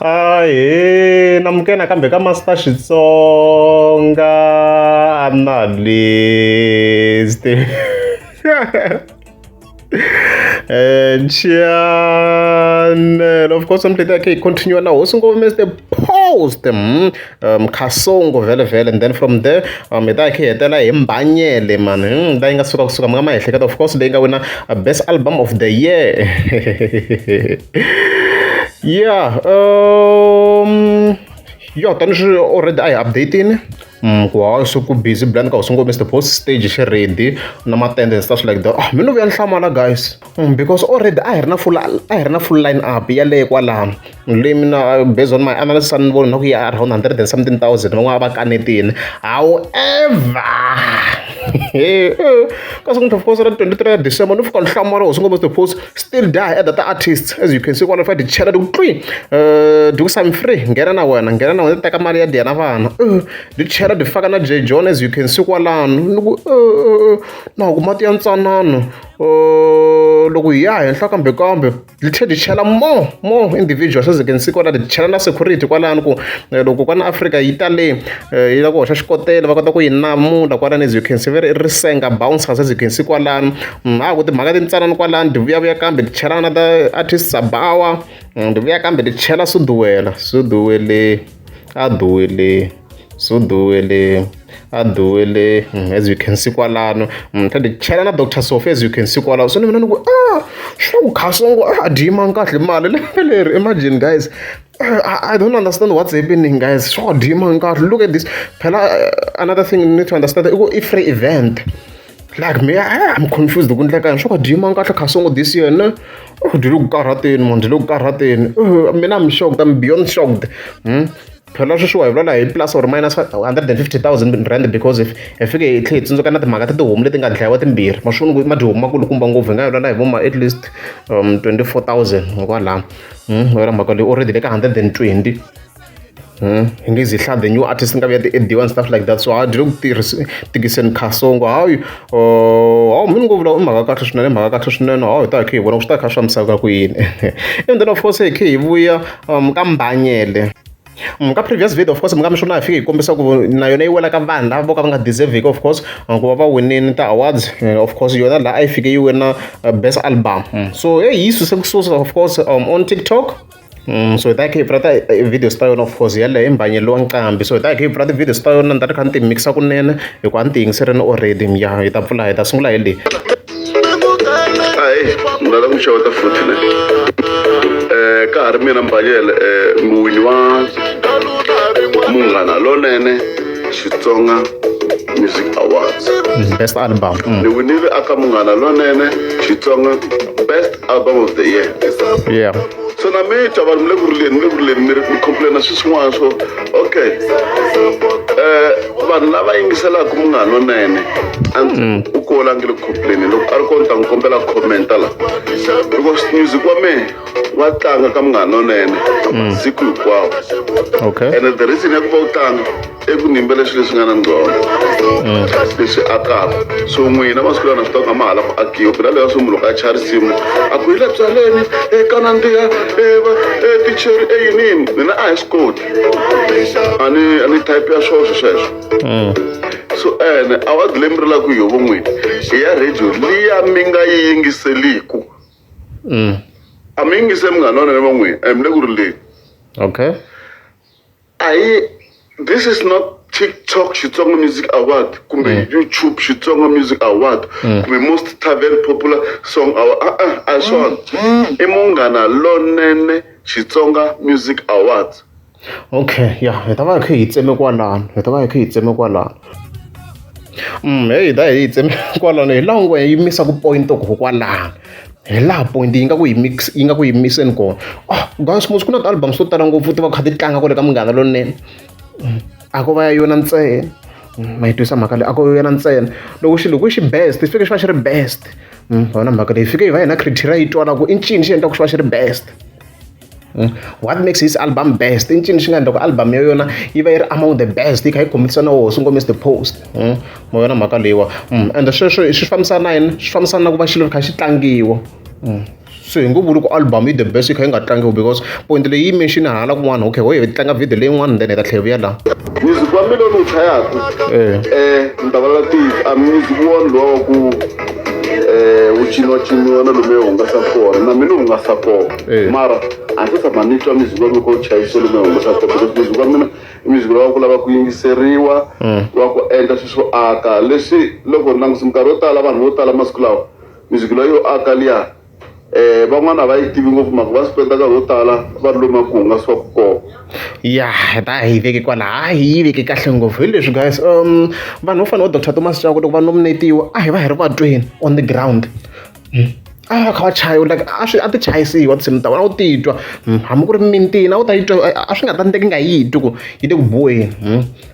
Ahee namukela nakambe ka Master Xitsonga Analyst channel of course amhleti yakhe yi continue na hosi ngopfu Mr Post Khasongo vhele vhele and then from there hi ta hi khe hi hetela hi Mbanyele mani leyi nga suka kusuka mi nga ma ehleketa of course leyi nga wina best album of the year. Yeah, yo tani swi already a hi update-ini ku hayi se ku busy blend ka hosi ngopfu Mr Post stage xi ready na matende and stuff like that. Ah, mi no vuya ni hlamala guys, because already a hi ri na full a hi ri na full line up yaleyo kwalano leyi mina based on my analysis a ni vona na ku ya around hundred and something thousand van'wana a va kanetini. However, ka siku of course ra 23 ya December no fika ni hlamala hosi ngopfu Mr Post still die at the artists as you can see kwala fa di chela di ku twi di ku I'm free nghena na wena nghena na wena teka mali ya dya na vana di chela di faka na J John as you can see kwalano ni ku na ku mati ya ntsanano loko hi ya henhla kambe kambe di tlhela di chela more individuals as you can see kwala di chela na security kwalano ku loko kwana Afrika yi ta le yi lava ku hoxa xikotela va kota ku yi namula kwalano as you can see very risenga bouncers as you can see kwalano a ku timhaka tintsanana kwalano di vuyavuya kambe di chela na ta artist Sabawa di vuya kambe di chela Suduwela Suduwele a duwele Suduwele a duwele as you can see kwalano tlhela di chela na Dr Sophie as you can see kwalano so ni mina ni ku ah swa ku Khasongo a dyi yimanga kahle mali lembe leri imagine guys. I don't understand what's happening guys. Swa dyi yimanga kahle. Look at this phela another thing you need to understand i ku i free event. Like me, I'm confused ku endleka yini swa ku dyi yimanga kahle Khasongo this year ne dyi le ku karhateni man dyi le ku karhateni mina I'm shocked, I'm beyond shocked. Phela sweswiwa hi vulavula hi plus or minus R150 000 because if hi fike hi tlhe hi tsundzuka na timhaka ta tihomu leti nga dlayiwa timbirhi ma swi vona ku ma tihomu makulukumba ngopfu hi nga vulavula hi vo ma at least 24 000 hikwalaho yona mhaka leyi already le ka 120 hi nge zi hlaya the new artist nga vuya ti-ediwa and stuff like that so ha dyi le ku tirhisi tikiseni Khasongo hayi hawu mi ni ngo vula i mhaka kahle swinene mhaka kahle swinene hawu hi ta hi kha hi vona ku swi ta kha swi fambisaka ku yini and then of course hi khe hi vuya ka Mbanyele ka previous video of course mi nga mi swona hi fike hi kombisa ku na yona yi wela ka vanhu lava vo ka va nga deserve of course ku va va winini ti-awards of course yona laha a yi fike yi wina best album so hey yi suse kususa of course on TikTok. So hi ta kha hi pfula ti-videos ta yona of course yaleyo i Mbanyelo wa nqambi so hi ta kha hi pfula ti-videos ta yona ni ta ri kha ni ti mixa kunene hi ku a ni ti yingiserini already ya hi ta pfula hi ta sungula hi leyi. Ahi ni lava ku xeweta futhi ne ka ha ri mina Mbanyele muwini wa Munghana Lonene Xitsonga Music Awards. Best album. Ni winile aka Munghana Lonene Xitsonga Best Album of the Year. So na mi twa vanhu mi le ku rileni mi le ku rileni mi ri mi complaina swi swin'wana swo okay vanhu lava yingiselaka Munghana Lonene a u kola nge le ku complain loko a ri kona ta n'wi kombela commenta la because music wa mehe wa tlanga ka Munghana Lonene masiku hinkwawo. And the reason ya ku va wu tlanga i ku ni yimbela swilo leswi nga na nqondo leswi akaka so n'wina masiku lawa na swi tiva ku a ma ha lava ku akiwa phela leya swo munhu loko a chaya risimu a ku hi le byaleni eka nandziha ticheri e yini yini mina a hi swi koti a ni a ni type ya swoswo sweswo so ene award leyi mi rilaka hi yoho n'wina i ya radio liya mi nga yi yingiseliku a mi yingise Munghana Lonene va n'wina mi le ku rileni. Ahi this is not TikTok Xitsonga Music Award kumbe YouTube Xitsonga Music Award kumbe Most Tavern Popular Song Award a hi swona i Munghana Lonene Xitsonga Music Awards. Okay, yeah, hi ta va hi kha hi tseme kwalano hi ta va hi kha hi tseme kwalano hey da hi tseme kwalano hi laha ngo hi yimisa ku point ku kwalano hi laha point yi nga ku yi mix yi nga ku yimiseni kona. Ah guys mos ku na ti-albums to tala ngopfu ti va kha ti tlanga kwale ka Munghana Lonene a ko va ya yona ntsena ma yi twisa mhaka leyi a ko yona ntsena loko xi loko xi best xi fike xi va xi ri best yona mhaka leyi fike yi va hina criteria yi twala ku i ncini xi endlaka xi va xi ri best. What makes his album best i ncini xi nga endla ku album ya yona yi va yi ri among the best yi kha yi khombisa na hosi ngo Mr Post mo yona mhaka leyiwa ende sweswo swi fambisana na yini swi fambisana na ku va xilo kha xi tlangiwa. So hi ngo vuli ku album yi the best yi kha yi nga tlangiwi because point leyi yi mention hala kun'wana. Okay, ho hi tlanga video leyin'wana, then hi ta tlhela hi vuya laha. Music wa mina lowu chayaka, ni ta vulavula ntiyiso, a music wona lowa wa ku wu ciniwa na lomu ya hungasa kona, na mina hungasa kona. Mara a ndzi tshama ni twa music wa mina ku chayisa lomu ya hungasa kona, because music wa mina i music lowa ku lava ku yingiseriwa, wa ku endla swilo swo aka. Leswi loko ni langutisa minkarhi yo tala, vanhu vo tala masiku lawa, music loyi yo aka liya, van'wana a va yi tivi ngopfu, mhaka va spenda nkarhi wo tala va ri lomu ku hungasiwaka kona. Ya, hi ta hi veke kwala, hayi, yi veke kahle ngopfu. Hi leswi guys, vanhu vo fana na Dr Thomas Chauke, loko va nominatiwa, a hi va hi ri vatweni on the ground. A va kha va chaya, like a swi a ti chayisiwa tinsimu ta vona, a wu titwa hambi ku ri mintini a wu ta yi twa, a swi nga ta ndleki nga yi twi ku yi le ku biweni.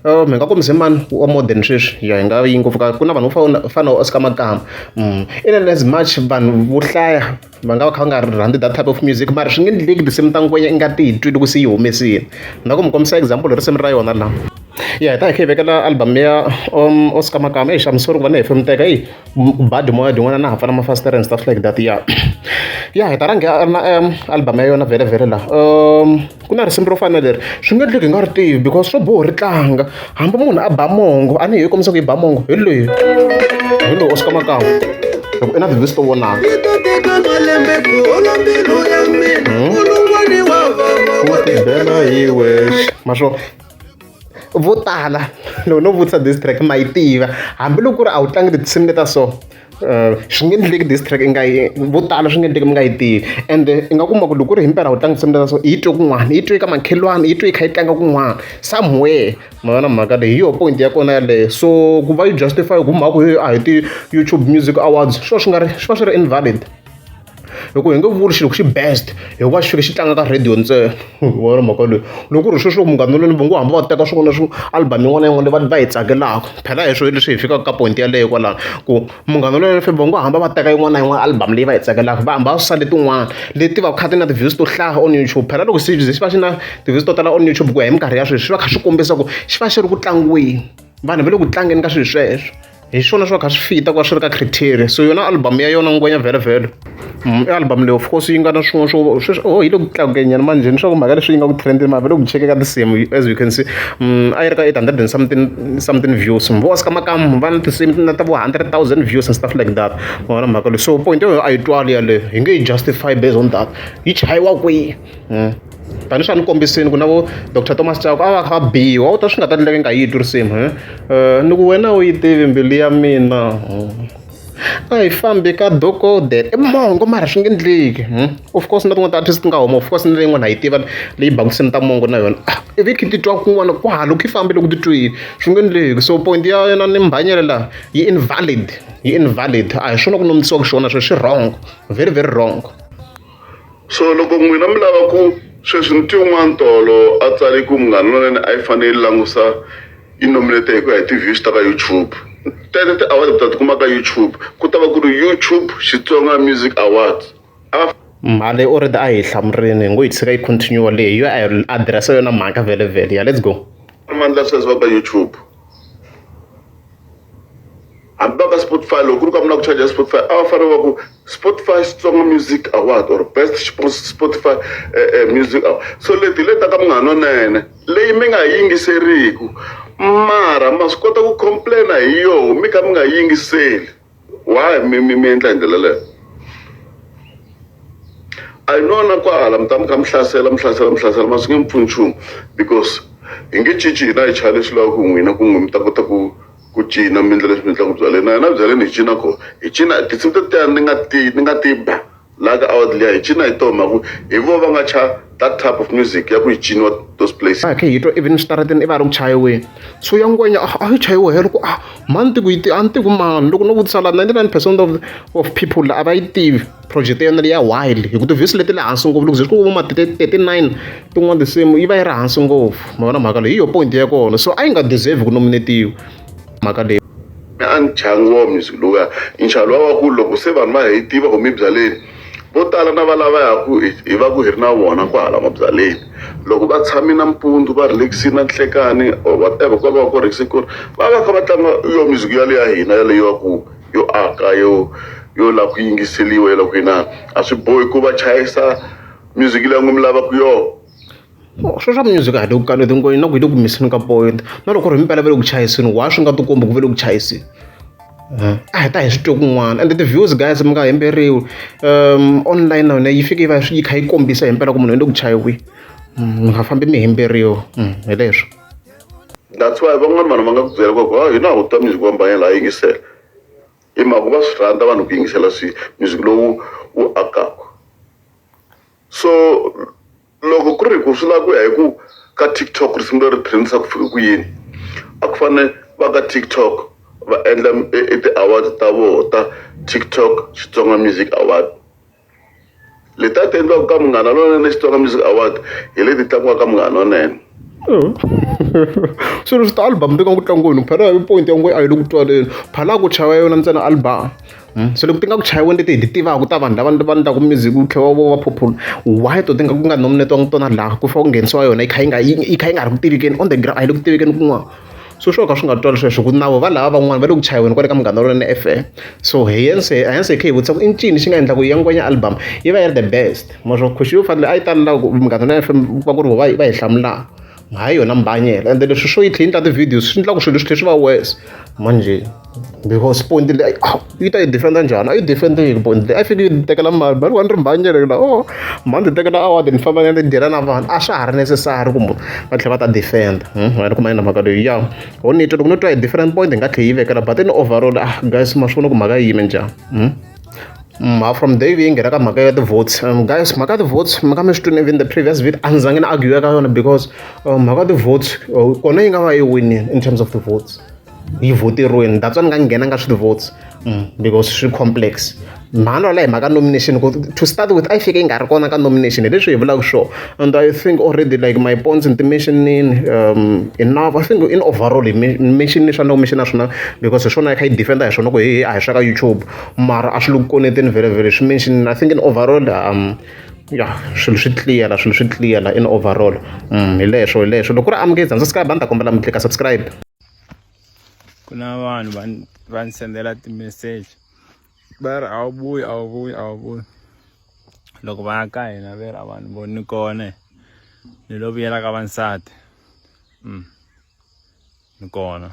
Hi nga kombisa mani wa modern sweswi? Ya, hi nga yi ngopfu ka ku na vanhu vo fana na Oscar Makamba. In and as much vanhu vo hlaya va nga va kha va nga rhandzi that type of music, mara swi nge endleki tinsimu ta Ngwenya i nga titwi loko se yi humesile. Ni nga ku mi kombisa example hi risimu ra yona laha. Ya, hi ta hi kha hi vekela album ya Oscar Makamba. Eish, I'm sorry ku va ni hefemuteka, eyi badi moya din'wana na ha pfala mafasitere and stuff like that. Ya, hi ta rhanga na album ya yona vhele vhele laha. Ku na risimu ro fana na leri, swi nge endleki hi nga ri tivi because swo boho ri tlanga hambi munhu a ba mongo. A ni hi kombisa ku yi ba mongo hi loyi, hi loyi Oscar Makamba, loko i na ti-views to vonaka. Wo tibela hi wexe ma swo vo tala. Loko no vutisa, this track ma yi tiva, hambiloko ku ri a wu tlangi tinsimu leta so, swi nge endleki this track i nga yi, vo tala swi nge endleki mi nga yi tivi. Ende i nga kuma ku loko ku ri himpela a wu tlangi tinsimu leta so, i yi twe kun'wana, yi twe ka makhelwani, yi twe yi kha yi tlanga kun'wana somewhere. Ma vona mhaka leyi? Hi yoho point ya kona yaleyo. So ku va yi justify ku mhaka yo a hi ti-YouTube Music Awards, swo swi nga ri swi va swi ri invalid, hi ku hi nge vuli xilo xi best hikuva xi fike xi tlanga ka radio ntsena. Wa mhaka leyi, loko ku ri sweswo, Munghana Lonene va ngo hamba va teka swin'wana swo album yin'wana na yin'wana leyi va yi tsakelaka. Phela hi swona leswi hi fikaka ka point yaleyo kwalano, ku Munghana Lonene FM va ngo hamba va teka yin'wana na yin'wana album leyi va yi tsakelaka, va hamba va susa letin'wana leti va kha ti na ti-views to hlaya on YouTube. Phela loko se xi va xi na ti-views to tala on YouTube ku ya hi minkarhi ya sweswi, swi va kha swi kombisa ku xi va xi ri ku tlangiweni, vanhu va le ku tlangeni ka swilo sweswo. Hi swona swi va kha swi fita ku va swi ri ka criteria. So yona album ya yona Ngwenya vhele vhele, i album leyi of course yi nga na swin'wana swo sweswi. Oh, yi le ku tlakukeni nyana manjhe, swa ku mhaka leswi yi nga ku trendeni, mara va le ku cheke ka tinsimu. As you can see, a yi ri ka 800 and something something views. Vo Oscar Makamu va na tinsimu na ta vo 100,000 views and stuff like that. Ma vona mhaka leyi? So point yoyo a yi twali yaleyo, hi nge yi justify based on that. Yi chayiwa kwihi? Tanihi swi a ni kombisini ku na vo Dr Thomas Chauke a va kha va biwa, wu ta swi nga ta endleka i nga yi twi risimu. Ni ku wena u yi tivi mbilu ya mina, a hi fambi ka dokodela i mongo, mara swi nge endleki. Of course na tin'wana ti-artist ti nga huma, of course na leyin'wana ha yi tiva leyi baka tinsimu ta mongo na yona, ivi kha titwa kun'wana kwahala, loko yi fambile ku titwini, swi nge endleki. So point ya yona ni mbhanyele laha yi invalid, yi invalid. A hi swona ku nominisiwaka xona sweswi, swi wrong, very very wrong. So loko n'wina mi lava ku sweswi, ni twi un'wana tolo a tsale ku Munghana Lonene a yi fanele yi langusa yi nominate hi ku ya hi ti-views ta ka YouTube. Tete ti-award mi ta ti kuma ka YouTube, ku ta va ku ri YouTube Xitsonga Music Awards a va Mhaka leyi already a hi hlamurini, hi ngo yi tshika yi continue leyi, hi yo a hi address yona mhaka vhele vhele. Ya, let's go. Mandla sweswo va ka YouTube, hambi va ka Spotify, loko ku ri ka mi lava ku charge Spotify, a va fanele va ku Spotify Xitsonga Music Award or Best Spotify Music Award. So leti hi leti ta ka Munghana Lonene leyi mi nga yingiseriku, mara ma swi kota ku complain-a hi yoho mi kha mi nga yingiseli. Why mi endla hi ndlela leyo? A hi nona kwahala mi ta mi kha mi hlasela, mi hlasela, mi hlasela, ma swi nge mi pfuni nchumu, because hi nge cinci hina, hi chaya leswi lavaka n'wina ku n'wi mi ta kota ku cina, mi endla leswi mi endlaka byaleni. Na hina byaleni hi cina kona, hi cina tinsimu tetiya ni nga ti ba laha ka award liya, hi cina hi tona, mhaku hi vo va nga cha that type of music ya ku yi ciniwa those places. A khe hi twa even switarateni i va ri ku chayiweni. So ya Ngwenya a yi chayiwa helo ku a mani tiku yi a ni tiku mani. Loko no vutisa la, 99% of people a va yi tivi project ya yona leya wild, hi ku ti-views leti le hansi ngopfu. Loko ze swi ku vo ma 39 tin'wana tinsimu yi va yi ri hansi ngopfu. Ma vona mhaka leyi? Hi yo point ya kona. So a yi nga deserve ku nominatiwa mhaka leyi. A ni changi wa music lowuya, nxavo luwa wa ku loko se vanhu va hi tiva ku mibyaleni vo tala na va lava yaku hi va ku hi ri na vona kwahala mabyaleni, loko va tshame nampundzu va relaxini na nhlekani or whatever, ku va va ku relaxini, ku ri va va kha va tlanga yo music yaleyo ya hina yaleyo ya ku yo aka yo. Yo lava ku yingiseliwa, yo lava ku inana, a swi bohi ku va chayisa music leyi mi lavaka yona. Oh, swo swa music a hi le ku kaneteni ku na ku hi le ku misini ka point na loko ri himpela va le ku chayiseni wa swi nga tikombi ku va le ku chayiseni a hi ta hi swi twe kun'wana and ti-views guys mi nga hemberiwi online na yona yi fike yi va yi kha yi kombisa himpela ku munhu u le ku chayiweni mi nga fambi mi hemberiwa hi leswo. That's why van'wana vanhu va nga ku byela ku ha hina wu twa music wa Mbhanyela ha yingisela hi mhaka va swi rhandza vanhu ku yingisela swi music lowu wu akaka. So loko ku ri ku swi lava ku ya hi ku ka TikTok risimu leri trend-isa ku fika kwini a ku fanele va ka TikTok va endla i ti-awards ta vona ta TikTok Xitsonga Music Award. Leti a ti endliwaka ka Munghana Lonene Xitsonga Music Award hi leti tlangiwaka ka Munghana Lonene. Swilo swi ta album ti nga ku tlangeni phela point ya ngwe a yi le ku twaleni phela ku chava yona ntsena album. Se loko ti nga ku chayiweni leti hi ti tivaka ta vanhu lava va endlaka music wu tlhela wu va popular why to ti nga ku nga nominate-wangi tona laha ku fanele ku nghenisiwa yona yi kha yi nga yi kha yi nga ri ku tivekeni on the ground a yi le ku tivekeni kun'wana. So swo ka swi nga twali sweswo ku na vo va lava van'wana va le ku chayiweni kwale ka Munghana Lonene F_M. So hence hence hi kha hi vutisa ku i ncini xi nga endla ku ya Ngwenya album yi va yi ri the best ma swo question yo fanele a yi ta la ku Munghana Lonene F_M va ku ri vo va va hi hlamulaka hayi yona mbanyela ende leswi swo yi tlhe yi endla ti-videos swi endla ku swilo swi tlhela swi va worse manjhe because point leyi yi ta yi defend-a njhani a yi defend-eki point leyi a yi fiki yi tekela mali mali wa ni ri mbanyela la oh mhani ndzi tekela award ni famba ni dyela na vanhu a swa ha ri necessary ku munhu va tlhela va ta defend wena kuma yini mhaka leyi ya ho ni twa loko no twa hi different point hi nga tlhe yi vekela but in overall ah guys ma swi vona ku mhaka yi yime njhani. From there yi nghena ka mhaka ya ti-votes guys mhaka ya ti-votes mi nga mi swi twini even the previous video a ni zangi ni argue ka yona because mhaka ya ti-votes kona yi nga va yi winile in terms of the votes yi voteriwini that's why ni nga nghena nga swi ti-votes because swi complex mhani wala hi mhaka nomination ku to start with a yi fike yi nga ri kona ka nomination hi leswi hi vulaka swona and I think already like my points ni ti mentionini enough I think in overall hi mention swa na ku mention swona because hi swona yi kha yi defend hi swona ku hi a hi swa ka YouTube mara a swi le ku koneteni vhele vhele swi mention I think in overall ya swilo swi clear la swilo swi clear la in overall hi leswo hi leswo loko ku ri amukeza subscribe a ni ta kombela mi tlika subscribe. Ku na vanhu va va ni sendela ti-message va ri a wu vuyi a wu vuyi a wu vuyi loko va ya ka hina ve ri a va ni voni kona ni lo vuyela ka vansati ni kona.